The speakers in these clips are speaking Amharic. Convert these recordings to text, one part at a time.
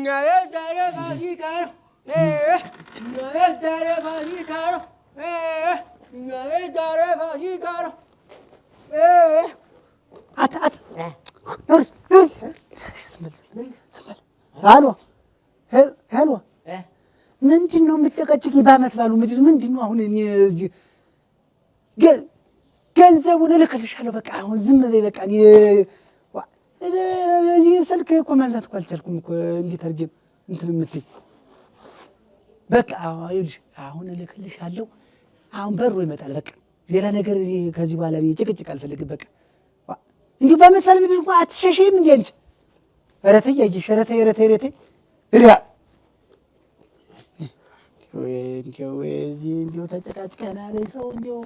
እኛ ቤት ዛሬ ፋሲካ ነው። እኛ ቤት ዛሬ ፋሲካ ነው። እኛ ቤት ዛሬ ፋሲካ ነው። አት አት ኑሪ ኑሪ፣ ዝም በል ዝም በል። አሎ ሄሎ፣ ምንድን ነው የምትጨቀጭቂ? በዓመት ባሉ ምድር ምንድን ነው አሁን? እኔ እዚህ ገንዘቡን እልክልሻለሁ። በቃ አሁን ዝም በይ በቃ። እኔ እዚህ ስልክ እኮ ማንሳት እኮ አልቻልኩም እኮ፣ እንዴት አድርጌ እንትን የምትይ? በቃ ይኸውልሽ አሁን እልክልሻለሁ። አሁን በሮ ይመጣል። በቃ ሌላ ነገር እኔ ከዚህ በኋላ እኔ ጭቅጭቅ አልፈልግም። በቃ እንዲሁ በዓመት በዓል ምድር እንኳን አትሸሸይም እንዴ አንቺ? ኧረ ተይ ያየሽ፣ ኧረ ተይ፣ ኧረ ተይ፣ ኧረ ተይ። ሪያ እንዲያው እዚህ እንዲያው ተጨቃጭቀናል። ሰው እንዲያው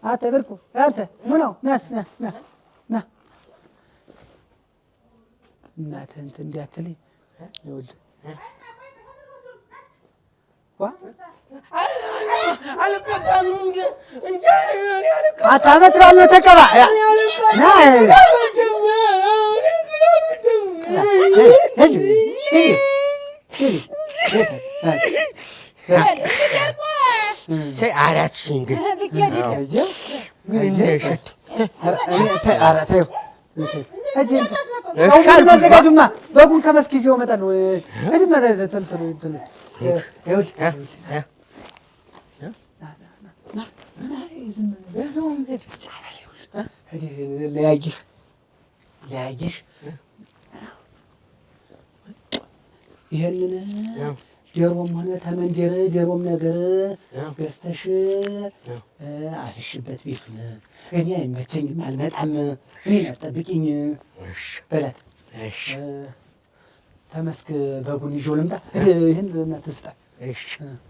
አንተ ብርቁ አንተ ሙናው ና ና ና ና፣ እናትህ እንትን እንዳትልኝ። ይኸውልህ ዋ አልቀባም እንጂ እንጂ እኔ አልቀባም። አንተ ዓመት በዓል ነው ተቀባ። ና እሰይ አራትሽን ግን ጨውን አዘጋጁማ፣ በጉን ከመስክ ይዤው እመጣለሁ። ለያይህ ለያይህ፣ ይሄንን ጀሮም ሆነ ተመንደር ጀሮም ነገር ገዝተሽ አፍሽበት ቤቱን። እኔ አይመቸኝም፣ አልመጣም። እኔን አትጠብቂኝ በላት። ተመስክ በጉን ይዤው ልምጣ። ይህን እናትህ ስጣት።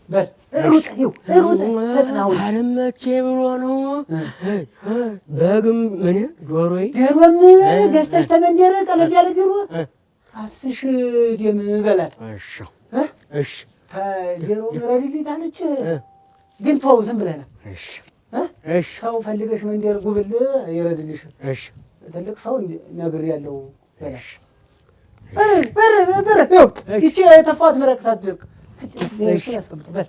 በል ሩጥ፣ ይኸው ሩጥ፣ ፈጥነህ አሁን። አልመቼ ብሎ ነው በግም እኔ ዶሮዬ ጀሮም ገዝተሽ ተመንደር ቀለል ያለ ጀሮ አፍስሽ ደም በላት። እሺ እሺ። ጀሮ ረድልኝ ታለች፣ ግን ተወው ዝም ብለህ ና። እሺ እሺ። ሰው ፈልገሽ መንደር ጉብል ይረድልሽ። እሺ። ትልቅ ሰው ነግሬያለሁ በላት። በር በር፣ ይኸው ይቺ የተፋት መረቅ ሳትደርቅ እሱን አስቀምጠው በል።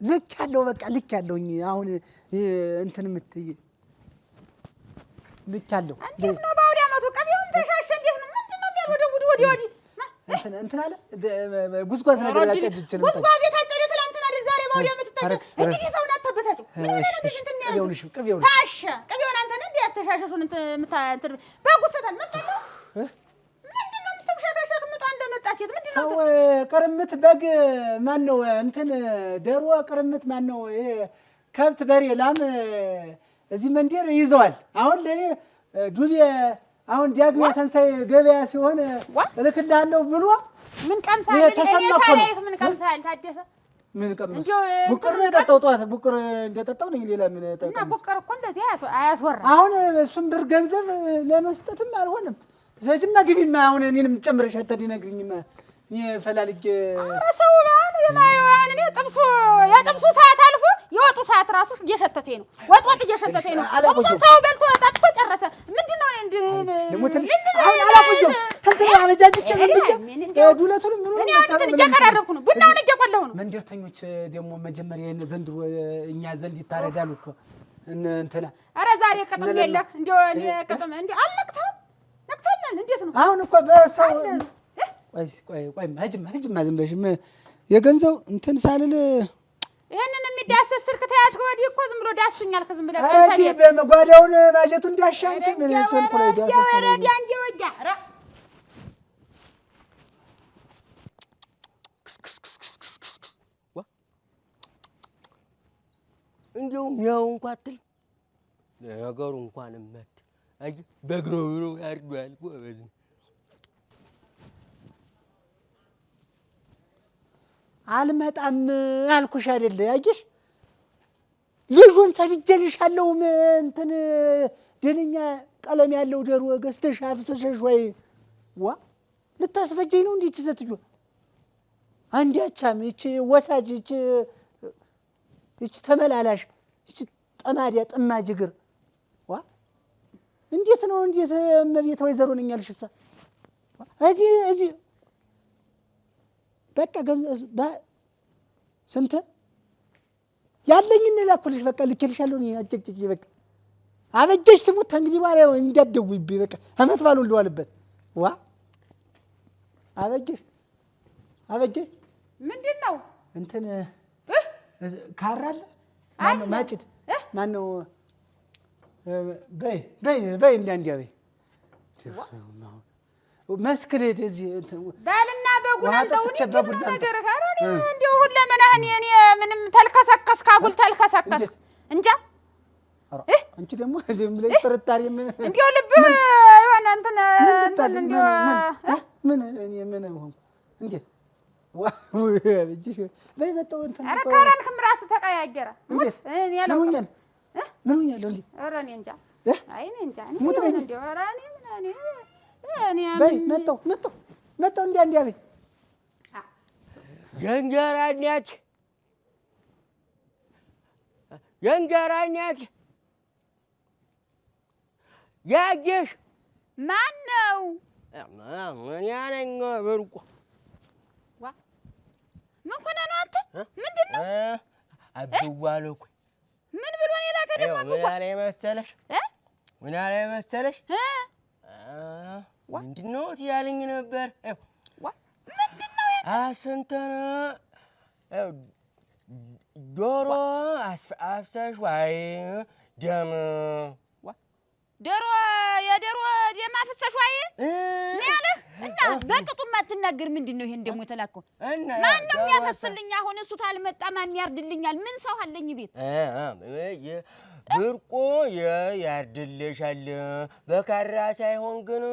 ልክ ያለው በቃ ልክ ያለውኝ አሁን እንትን የምትይ ልክ ያለው እንዴት ነው በአውደ ዓመቱ ቅቤውም ተሻሸ? እንዴት ነው? ምንድን ነው የሚያልወደውድ ወዲህ ወዲህ? እንትን እንትን አለ ጉዝጓዝ ነገር ያጨጅ ጉዝጓዝ የታጨደ ትላንትና አይደል? ዛሬ በአውደ ዓመት ይታጨድ። እንግዲህ ሰውን አታበሳጭው። ምን ሆነህ ነው እንደዚህ እንትን የሚያደርገው? ቅቤውን ታሸ ቅቤውን አንተ ነህ እንዴ ያስተሻሸሹን እንትን እንትን በጉሰታል መጣለሁ። ምንድን ነው የምትምሸከሸክ? ምጧ እንደመጣ ሴት ምንድን ነው? ሰው ቅርምት በግ ማን ነው እንትን ደሮ ቅርምት ማን ነው ይሄ ከብት በሬ ላም እዚህ መንደር ይዘዋል። አሁን ለእኔ ዱቤ አሁን ዳግሚያ ተንሳኤ ገበያ ሲሆን እልክልሃለሁ ብሎ ምን ቀምሰሃል? ይሄ ተሰማ እኔ እኮ ነው። ሳላይህ ምን ቀምሰሃል ታደሰ? ምን ቀመስ? እንዲያው ቡቅር ነው የጠጣው ጠዋት ቡቅር እንደጠጣው ነኝ። ሌላ ምን እና ጠቀመስ? ቡቅር እኮ እንደዚህ አያስወራም። አሁን እሱም ብር ገንዘብ ለመስጠትም አልሆነም። ሰጅማ ግቢማ አሁን እኔንም ጨምረሽ አታደናግሪኝማ። እኔ ፈላልጌ ኧረ ሰው አሁን የማየው አሁን እኔ ጥብሱ የጥብሱ ሰዓት አልፎ የወጡ ሰዓት ራሱ እየሸተተኝ ነው። ወጥ ወጥ እየሸተተኝ ነው። አላቆየሁም። ጥብሱን ሰው በልቶ ጠጥቶ ጨረሰ። ምንድን ነው እንድ ልሙትልሽ ምንድን ነው አሁን አላቆየሁም። ተልተሎ አበጃጅቼ ምን ብዬ ምን እንደው ዱለቱንም ምኑንም እኔ አሁን እንትን እያቀራረብኩ ነው። ቡናውን እየቆላሁ ነው። መንደርተኞች ደግሞ መጀመሪያ ዘንድሮ እኛ ዘንድ ይታረዳሉ እኮ እነ እንትና። ኧረ ዛሬ ቅጥም እነ ለማ። የለህ እንደው እኔ ቅጥም እንደው አልነቅተህም? ነቅተናል። እንዴት ነው? አሁን እኮ በሰው ቆይ ቆይ ቆይ ሂጂማ ሂጂማ ዝም ብለሽ የገንዘብ እንትን ሳልል ይሄንን የሚዳሰስ ስልክ ተያዝክ ወዲህ እኮ ዝም ብሎ ዳሱኛል። ዝም ብለህ ኧረ እንጂ በጓዳውን ማጀቱን ዳሻ አንቺ ምን ስልኩ ላይ ዳሰስ ወረዲያ እንደ ወዲያ ኧረ እንዲያው ሚያው እንኳ አትል ለነገሩ እንኳን መት አይ በግሮ ብሎ ያርዷል ጎበዝ። አልመጣም አልኩሽ አይደለ? አየሽ ልጁን ሰድጄልሻለሁ። እንትን ደንኛ ቀለም ያለው ዶሮ ገዝተሽ አፍስሰሽ ወይ ዋ ልታስፈጀኝ ነው እንዴ? ይህች ሴትዮ አንዳቻም ይህች ወሳጅ ይህች ይህች ተመላላሽ ይህች ጠማዲያ ጥማጅ እግር ዋ እንዴት ነው እንዴት እመቤት ወይዘሮ ነኝ ያልሽሳ? እዚህ እዚህ በቃ ስንት ያለኝን ላኩልሽ። በቃ ልኬልሻለሁ። እኔ አጨቅጭቂ በቃ አበጀሽ ትሙት። ከእንግዲህ በኋላ እንዳትደውይብኝ በቃ አመት ባሉ ልዋልበት። ዋ አበጀሽ አበጀሽ። ምንድን ነው እንትን ካራ አለ ማነው ማጭድ ማነው? በይ በይ በይ እንዲያ በይ መስክ ልሂድ እዚህ እንትን በልና በጉን ውሃ አምጣው። ጠጥቼ እኔ በጉን ምንድን ነው ላምጣ። ነገርህ? ኧረ እኔ እንደው ሁለመናህን እኔ ምንም ተልከሰከስክ፣ አጉል ተልከሰከስክ። እንዴት? እንጃ ኧረ አንቺ ደግሞ ዝም ብለሽ ጥርጣሬ ምን እንዲያው ልብህ የሆነ እንትን ምን እንትን ትታለህ? እንዲያው ምን ምን እኔ ምን ሆንኩ? እንዴት ዋ እጅሽ በይ መጣሁ እንትን ኧረ ከረንክም ራስህ ተቀያየረ። ሙት እንዴት እኔ ምን አላውቅም። ሆኛለሁ? ምን ሆኛለሁ? እንዴት ኧረ እኔ እንጃ። እ? አይ እኔ እንጃ። እኔ ሙት በይ የሆነ ሚስት። እንዲያው ኧረ እኔ ምን እኔ እኔ በይ ምን- መጣሁ መጣሁ መጣሁ እንዲያ እንዲያ በይ የእንጀራ እናት የእንጀራ እናት ያየሽ ማን ነው? እኔ ነኝ ብርቁ። ምን ሆነህ ነው አንተ? ምንድን ነው? አብዋ አልኩኝ። ምን ብሎ ነው የላከ ደግሞ ይኸው ምን አብዋ? አለኝ መሰለሽ? እ? ምን አለኝ መሰለሽ? እ? ምንድን ነው ያለኝ ነበር። ይኸው ዋ ምንድን ነው ይሄ? አስንተን ይኸው ዶሮ አፍሰሽ ዋይ ደም ዶሮ የዶሮ ደም አፍሰሽ ዋይ ነው ያለህ? እና በቅጡ የማትናገር ምንድን ነው ይሄን ደግሞ የተላከው? እና ማን ነው ዶሮ የሚያፈስልኝ? አሁን እሱ ታልመጣ ማን ያርድልኛል? ምን ሰው አለኝ ቤት? ብርቁ ያርድልሻል። በካራ ሳይሆን ግን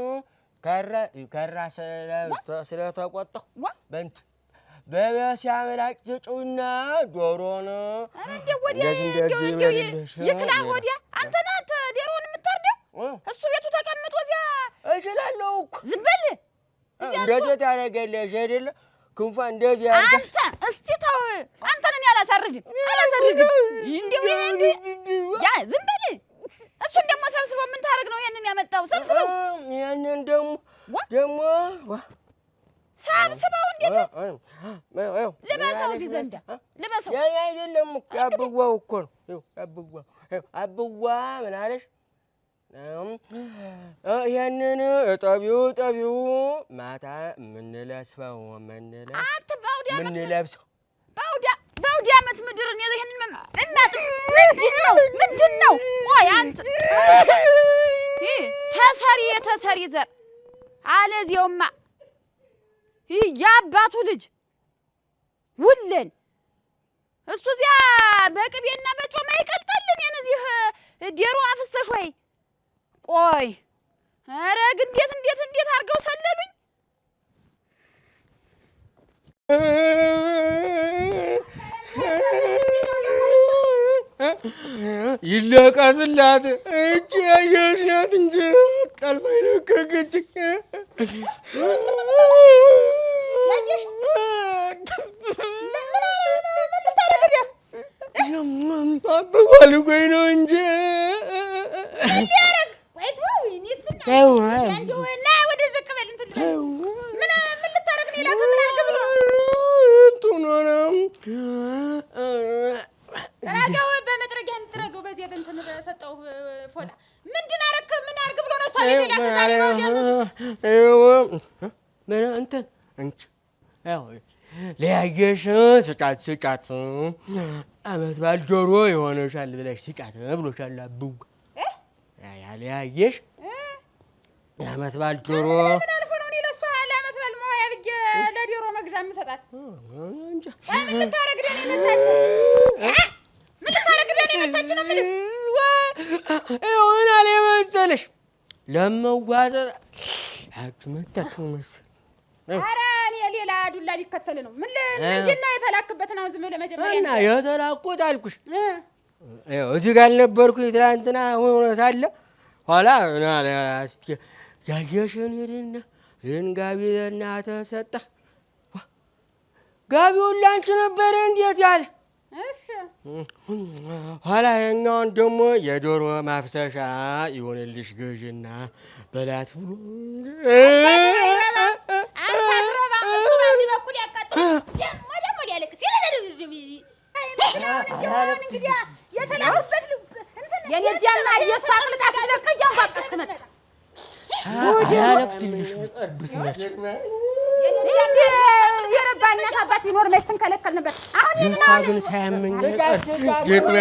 ካራ ካራ ስለተቆጣሁ ዋ በእንትን በበሲያ ምላጭ ስጪውና ዶሮን ኧረ እንደው ወዲያ እንደዚህ እንደው እንደዚህ እንደው ይበልልሽ። ይክላ ወዲያ አንተ ነህ አንተ ዶሮውን የምታርደው? እሱ ቤቱ ተቀምጦ እዚያ እችላለሁ እኮ ዝም በል እዚያ እሱ እንደዚህ ታደርጊያለሽ አይደለ? ክንፏ እንደዚህ አድርጋ አንተ እስቲ ተው፣ አንተን እኔ አላሳርድም አላሳርድም። እንደው ይሄ እንደ ያ ዝም በል። እሱን ደግሞ ሰብስበው ምን ታደርግ ነው ይሄንን ያመጣው? ሰብስበው ያንን ደግሞ ዋ ደግሞ ዋ ሰብስበው እንዴት ልበሰው፣ እዚህ ዘንዳ ልበሰው። የኔ አይደለም እኮ ያብዋው እኮ ነው። ይኸው ያብዋ ይኸው አብዋ ምን አለሽ? ይሄንን እጠቢው እጠቢው ማታ የምንለብሰው አንተ በአውደ ዓመት የምንለብሰው በአውደ በአውደ ዓመት ምድር እኔ ይሄንን እማጥ ምንድን ነው ምንድን ነው? ቆይ አንተ ይህ ተሰሪ የተሰሪ ዘር አለዚያውማ ይህ የአባቱ ልጅ ውለን እሱ እዚያ በቅቤና በጮማ ይቀልጣል። እኔን እዚህ ዴሮ አፍሰሽ ወይ ቆይ፣ ኧረ ግን እንዴት እንዴት እንዴት አድርገው ሰለሉኝ። ይለቀስላት እጅ ያየሽ ናት እንጂ ጠልፋ ይለቀቀች። አብዋ ልጎኝ ነው እንጂ ቆይ ተው፣ እኔስ እና እንደው ና ወደ ዝቅ በል እንትን ልበል። ምን ምን ልታረግ ነው የላከ? ምን አድርግ ብሎ እንትኑ ነው ጥረገው፣ በመጥረጊያ እንጥረገው። በዚያ በእንትን በሰጠው ፎጣ ምንድን አደረክ? ምን አድርግ ብሎ ነው እሷ ቤት የላከ ዛሬ በአውደ ዓመቱ? ምን እንትን እንቺ ያው ለያየሽ ስጫት ስጫት አመት በዓል ዶሮ የሆነሻል ብለሽ ስጫት ብሎሻል። አብዋ ያለያየሽ የአመት በዓል ዶሮ ምን አልፎ ነው እኔ ለእሷ ለዓመት በዓል መዋያ ብዬ ለዶሮ መግዣ የምሰጣት? እንጃ። ቆይ ምን ልታረግ ደኔ መታች? ምን ልታረግ ደኔ መታች ነው የምልህ? ይኸው ምን አለ መሰለሽ ለመዋጠጥ መታች መሰለኝ። ኧረ እኔ ሌላ ዱላ ሊከተል ነው። ምን ምንድን ነው የተላክበትን? አሁን ዝም ብለህ መጀመሪያ እና የተላኩት አልኩሽ እ ይኸው እዚህ ጋር ነበርኩኝ ትናንትና ሆኖ ሳለ ኋላ ና እስኪ ያየሽን ሂድና ይህን ጋቢ ለእናትህ ሰጠህ። ጋቢውን ላንቺ ነበረ እንዴት ያለ እሺ ኋላ የኛውን ደግሞ የዶሮ ማፍሰሻ ይሆንልሽ ግዥና በላት ብሎ አንተ አትረባም። እሱ በአንድ በኩል ያቃጥል ደግሞ ደግሞ ሊያለቅስ የኔ ጃማ የእሷ አቅልጣ ስትለቅ እያንጓቀስክ መጣ። አላለቅስልሽ ብትመስል የረባ እናት አባት ቢኖር መች ትንከለከል ነበር። አሁን የእሷ ግን ሳያመኝ ጀርባ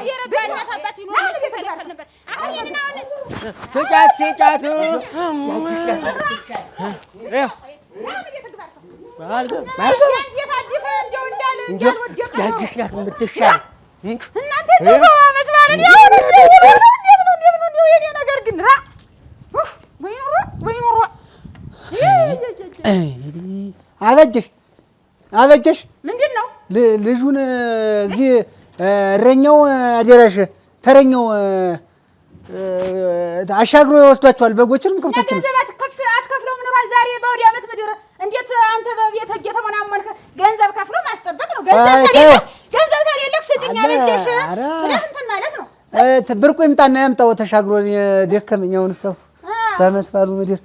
የረባ እናት አባት ቢኖር መች ትንከለከል ነበር። አሁን ይሄንን አሁን ስጫት ስጫት ያችሽ ናት የምትሻል። እናንተ እንደው ሰው ዓመት በዓልን ያሁን እንዴት ነው እንዴት ነው እንደው የኔ ነገር ግን ራ ወይ ኑሮ ወይ ኑሮ አበጀሽ አበጀሽ። ምንድን ነው ልጁን እዚህ እረኛው አደራሽ ተረኛው አሻግሮ ይወስዷቸዋል፣ በጎችንም ከብቶችንም። ገንዘብ አትከፍለውም ኑሯል። ዛሬ በወዲያ ዓመት ምድር እንዴት አንተ በቤት ህግ የተሞናሞንክ ገንዘብ ከፍሎ ማስጠበቅ ነው። ገንዘብ ከሌለህ ስጭኝ አበጀሽ ብለህ እንትን ማለት ነው። ብርቁ ይምጣና ያምጣው ተሻግሮ። ደከመኝ አሁን ሰው በዓመት በዓሉ ምድር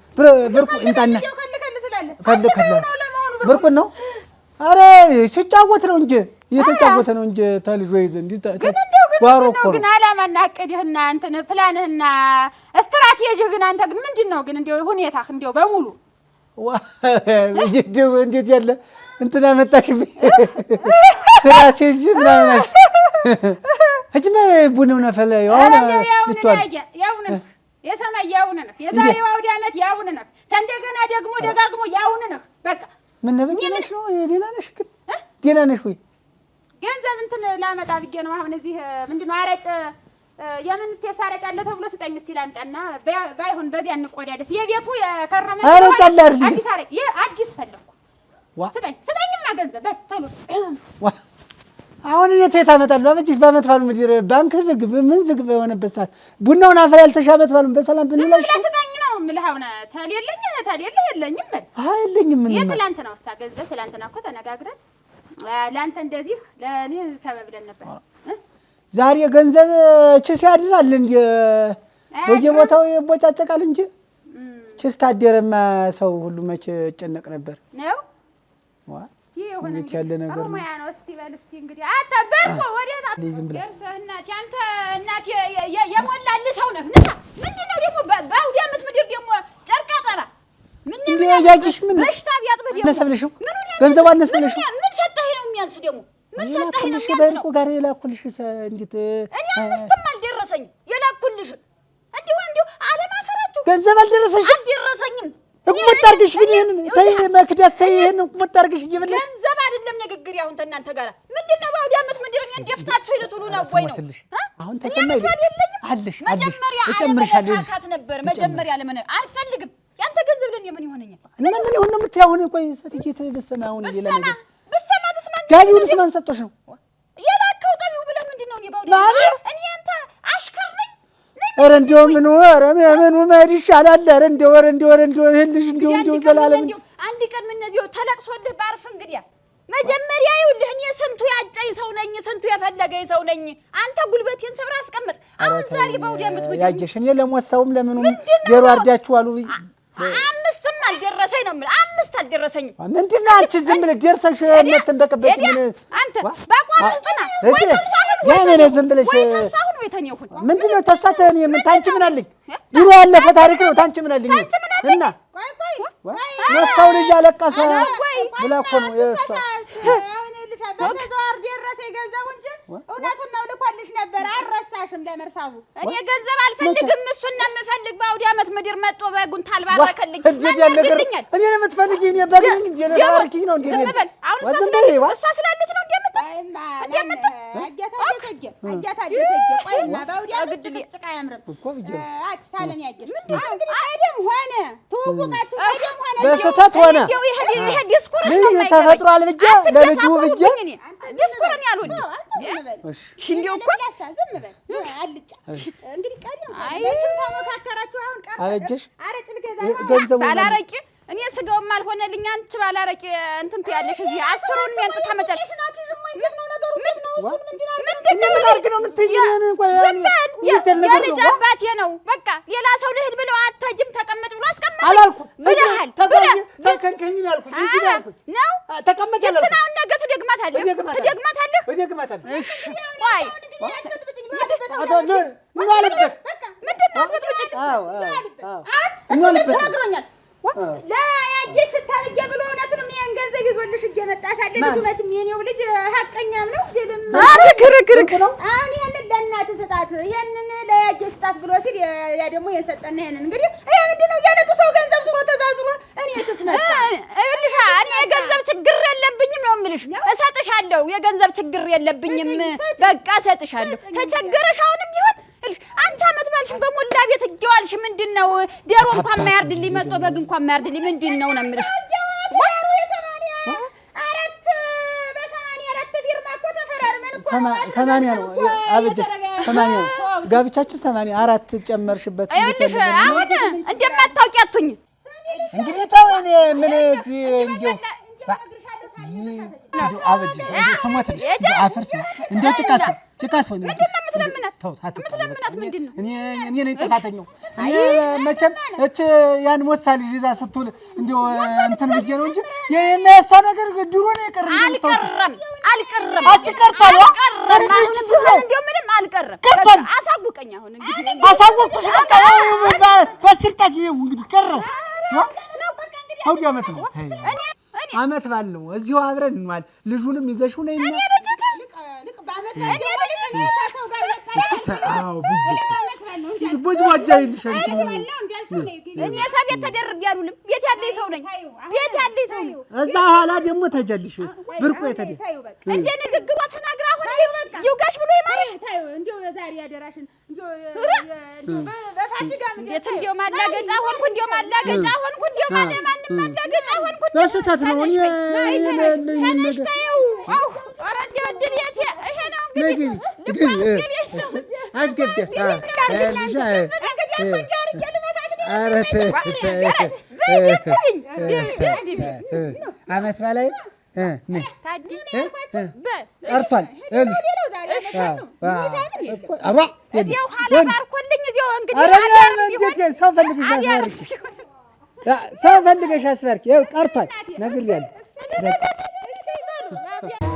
ብርቁ ይምጣና ብርቁን ነው። ኧረ ሲጫወት ነው እንጂ እየተጫወተ ነው እንጂ ተልጆ ይዘህ እንዲህ ጓሮ እኮ ነው። ግን ዓላማና እቅድህና እንትን ፕላንህና ስትራቴጂህ ግን አንተ ግን ምንድን ነው ግን እንደው ሁኔታህ እንደው በሙሉ እንዴት ያለ እንትን አመጣሽብኝ። ስትራቴጂ ምናምን አልሽ። እጅማ ቡናው ነፈለ አሁን ልትዋል ያሁን ነህ የሰማይ ያሁን ነህ የዛሬው አውደ ዓመት ያሁን ነህ ተንደገና ደግሞ ደጋግሞ ያሁን ነህ። በቃ ምን ነው ደህና ነሽ ነው? ደህና ነሽ ግን ደህና ነሽ ወይ? ገንዘብ እንትን ላመጣ ብዬ ነው አሁን እዚህ ምንድን ነው አረጭ የምን ቴስ አረጭ አለ ተብሎ ስጠኝ እስኪ ላምጣና ባይሆን በዚያ እንቆዳደስ። የቤቱ የከረመ አረጭ አለ አይደል? አዲስ አረጭ አዲስ ፈለኩ። ስጠኝ ስጠኝማ ገንዘብ በል ቶሎ። አሁን እኔ ተየት አመጣለሁ? አበጀሽ በዓመት በዓሉ ምድር ባንክ ዝግ ምን ዝግ በሆነበት ሰዓት ቡናውን አፈር ያልተሻ ዓመት በዓሉን በሰላም ብንላሽ ዝም ብለህ ስጠኝ ነው የምልህ። አሁን ተሌለኝ ተሌለህ የለኝም በል። አይ የለኝም። ምን የትላንትናው እሳ ገንዘብ ትላንትና እኮ ተነጋግረን ለአንተ እንደዚህ ለእኔ ተባብለን ነበር። ዛሬ ገንዘብ ችስ ያድራል እንደ በየቦታው ይቦጫጨቃል እንጂ ችስ ታደረማ ሰው ሁሉ መቼ ይጨነቅ ነበር ነው። ዋ እንዴት ያለ ነገር ነው። እስቲ በል እስቲ እንግዲህ አተበርኮ ወዴት ዝም ብለህ ደርሰህ እናቴ አንተ እናቴ የሞላልህ ሰው ነህ። ንሳ ምንድን ነው ደግሞ በአውደ ዓመት ምድር ደግሞ ጨርቅ አጠባ ምን እንደ ያያጅሽ ምን በሽታ ቢያጥብህ ደግሞ አነሰብልሽው ገንዘቡ አነሰብልሽው ምን ሰጠኸኝ ነው የሚያንስ ደግሞ ምን ሰጠኸኝ ነው የሚያንስ ነው? በእርቁ ጋር የላኩልሽ እንዴት እኔ አምስትም አልደረሰኝም የላኩልሽ እንዲሁ እንዲሁ አለማፈራችሁ ገንዘብ አልደረሰሽም አልደረሰኝም። እቁጥ አድርገሽ ግን ይሄንን ተይ መክዳት ተይ ይሄንን እቁጥ አድርገሽ እየበላሽ ገንዘብ አይደለም ንግግር አሁን ተናንተ ጋር ምንድነው በአውደ ዓመት ምድር እኔን ደፍታችሁ ይልትሉ ነው ወይ ነው? አሁን ተሰማይ አለሽ መጀመሪያ እጨምርሻለሁ አለመነካካት ነበር መጀመሪያ ለምን አልፈልግም። ያንተ ገንዘብ ለኔ ምን ይሆነኛል? እና ምን ይሆን ነው የምትይው አሁን? ቆይ ሴትዬ ብትሰማ አሁን ሌላ ነገር ብትሰማ ትስማ እንጂ ጋቢውንስ ማን ሰጥቶሽ ነው የላከው ጠቢው ብለህ ምንድነው? እኔ በአውደ እኔ አንተ አሽከር ነኝ። ኧረ እንደው ምኑ ኧረ ምኑ መሄድ ይሻላል። ኧረ እንደው ኧረ እንደው ኧረ እንደው ይሄን ልጅ እንደው እንደው ዘላለም አንድ ቀን ምን እነዚህ ተለቅሶልህ ባርፍ እንግዲያ መጀመሪያ ይኸውልህ እኔ ስንቱ ያጨኝ ሰው ነኝ፣ ስንቱ የፈለገኝ ሰው ነኝ። አንተ ጉልበቴን ሰብረህ አስቀምጥ። አሁን ዛሬ በአውደ ዓመት ምድር ያየሽ እኔ ለሞሳውም ለምኑም ዶሮ አርዳችሁ አሉ አምስትም አልደረሰኝ ነው የምልህ። አምስት አልደረሰኝም። ምንድን ነው አንቺ ዝም ብለሽ ደርሰሽ የምትንበቀበቂ? ምን አንተ በአቋምህ ጽና ወይ ተሷ ሁን ወይ ዝም ብለሽ ወይ ተሷ ሁን ወይ ተኔ ሁን። ምንድን ነው ተሷ ተኔ ምን ታንቺ ምን አለኝ? ድሮ ያለፈ ታሪክ ነው። ታንቺ ምን አለኝ? እና የሰው ልጅ አለቀሰ ብላ እኮ ነው የእሷ በተዘዋወር ደረሰኝ ገንዘቡ እንጂ እውነቱን ነው ልኮልሽ ነበር። አልረሳሽም ለመርሳቡ። እኔ ገንዘብ አልፈልግም፣ እሱን ነው የምፈልግ። በአውደ ዓመት ምድር መጥቶ በጉን ታልባረከልኝ እንዴት ያለ ነገር! እኔ ነው የምትፈልጊ? እኔ በግ ነኝ እንዴ? ለባርኪኝ ነው እንዴ? ዝም በል አሁን። እሷ ስላለች ነው እንደምትል አጌታ ደሰጀ አጌታ ደሰጀ። ቆይማ በአውደ ዓመት ጭቅጭቅ አያምርም እኮ ብዬሽ ነው። አች ታለን ያየሽ እንግዲህ ቀደም ሆነ ትውውቃችሁ ቀደም ሆነ በስህተት ሆነ። ይሄ ዲስኩርሽ ነው ልጅ ተፈጥሯል ብዬ ለልጁ ብዬ ዲስኩርን ያልወድም እንደው እኮ ዝም በል አልጫ። እንግዲህ ቀደም መቼም ተመካከራችሁ። አሁን ቀር አበጀሽ አረጭ ልገዛ ገንዘቡ ባላረቂ እኔ ስጋውም አልሆነልኝ። አንቺ ባላረቂ እንትን ትያለሽ እዚህ አስሩን ሜንጥ ታመጫለሽ። ምንድን ነው? ምን አድርግ ነው የምትይኝ? እኔን እንኳን ዝም በል። የምትል ነገር ነው። የልጅ አባቴ ነው። በቃ ሌላ ሰው ልሂድ ብለው አትሄጂም ተቀመጥ ብሎ አስቀመጠኝ። አላልኩም። ብለሃል። ተጓዥ ብለህ ተከንከኝ ነው ያልኩኝ እንጂ ነው ያልኩኝ። ነው ተቀመጭ አላልኩም። እንትን አሁን ነገ ትደግማታለህ፣ እደግማታለሁ። ትደግማታለህ። እደግማታለሁ። ቆይ አቶ እንዋልበት። ምንድን ነው አትበጥብጭኝ? አዎ አዎ አዎ እሱ እንዋልበት። ነግሮኛል። ለያጌ ስታብዬ ብሎ እውነቱንም ይሄን ገንዘብ ይዞልሽ እየመጣ ሳለ ልጁ መቼም የኔው ልጅ ሀቀኛም ነው ጅልም ክርክርክ ነው። አሁን ይሄንን ለእናትህ ስጣት፣ ይሄንን ለያጌ ስጣት ብሎ ሲል ያ ደግሞ ይሄን ሰጠና ይሄንን እንግዲህ ይሄ ምንድን ነው እያነጡ ሰው ገንዘብ ዙሮ ተዛዝሮ እኔ ትስ መጣ ይኸውልሽ እኔ የገንዘብ ችግር የለብኝም ነው የምልሽ። እሰጥሻለሁ፣ የገንዘብ ችግር የለብኝም። በቃ እሰጥሻለሁ። ተቸገረሽ አሁንም ቢሆን ይኸውልሽ አንቺ አመት ባልሽ በሞላ ቤት እየዋልሽ ምንድን ነው ዶሮ እንኳን የማያርድልኝ መጥቶ በግ እንኳን የማያርድልኝ ምንድን ነው ነው የምልሽ። ተራሩ የ84 በ84 ፊርማ እኮ ተፈራርመን እኮ 80 ነው አበጀ፣ 80 ነው ጋብቻችን፣ 84 ጨመርሽበት። ይኸውልሽ አሁን እንደማታውቂ አትሁኝ። እንግዲህ ተው። እኔ ምን እዚህ እንደው እንደው አበጀሽ እንደው ስሞትልሽ እንደው አፈር ስሆን እንደው ጭቃ ስሆን ጭቃ ስሆን ምንድን ነው የምትለምናት? ተው አትጣሉ። የምትለምናት ምንድን ነው? እኔ እኔ ነኝ ጥፋተኛው። እኔ መቼም እች ያን ሞሳ ልጅ ይዛ ስትውል እንደው እንትን ብዬ ነው እንጂ የኔና የእሷ ነገር ድሮ ነው የቀረ። እንደምታውቂው አልቀረም፣ አልቀረም። አንቺ ቀርቷል። ዋ አልቀረም። ኧረ ይህች አሁንም ዝም ቢሆን በይ። እንደው ምንም አልቀረም። ቀርቷል። በቃ አሳውቀኝ አሁን እንግዲህ አሳወቅኩሽ። በቃ በአስር ጣት ይኸው እንግዲህ ቀረ። ዋ አውዲ ዓመት ነው። ተይ እኔ እኔ ዓመት በዓል ነው። እዚሁ አብረን እንዋል። ልጁንም ይዘሽው ነይና ልቅ በአመት በዓል ደግሞ ልቅ እኔ ከሰው ጋር መጣላት አዎ ብዬሽ እኮ በአመት በዓል ነው እንጂ ቦጅቧጃ ይልሽ አንቺ በዓል ነው እንዳልሽው ነው። እኔ ሰው ቤት ተደርቤ አልውልም። ቤት ያለኝ ሰው ነኝ። ቤት ያለኝ ሰው ነኝ። እዛ ኋላ ደግሞ ተጀልሽ ብርቁ የተደ ታዩ በቃ እንደ ንግግሯ ተናግራ አሁን ይውጋሽ ብሎ ይማርሽ። ታዩ እንደው ዛሬ አደራሽን እንደው በፋሲካ እንዴት እንደው ማላገጫ ሆንኩ፣ እንደው ማላገጫ ሆንኩ፣ እንደው ማንም ማላገጫ ሆንኩ። በስህተት ነው። እኔ የሌለኝን ተነሽ ነገር ተይው። አው ኧረ እንደው እድል የት ይሄ ነው ነይ እንግዲህ ግቢ ልቧ ግቢ እድል የት ነው? አስገቢያት። ልጅ ኧረ ተይ ተይ ዓመት በላይ ነይ ታዲ እ በል ቀርቷል። ይኸውልሽ እኮ ኧረ የለም እዚያው ኋላ ባርኮልኝ እዚያው እንግዲህ ኧረ አዳርም እንዴት ቢሆን ሰው ፈልገሽ አዳርም አስባርኪ፣ ሰው ፈልገሽ አስባርኪ። ይኸው ቀርቷል፣ ነግሬያለሁ። እሰይ በሉ።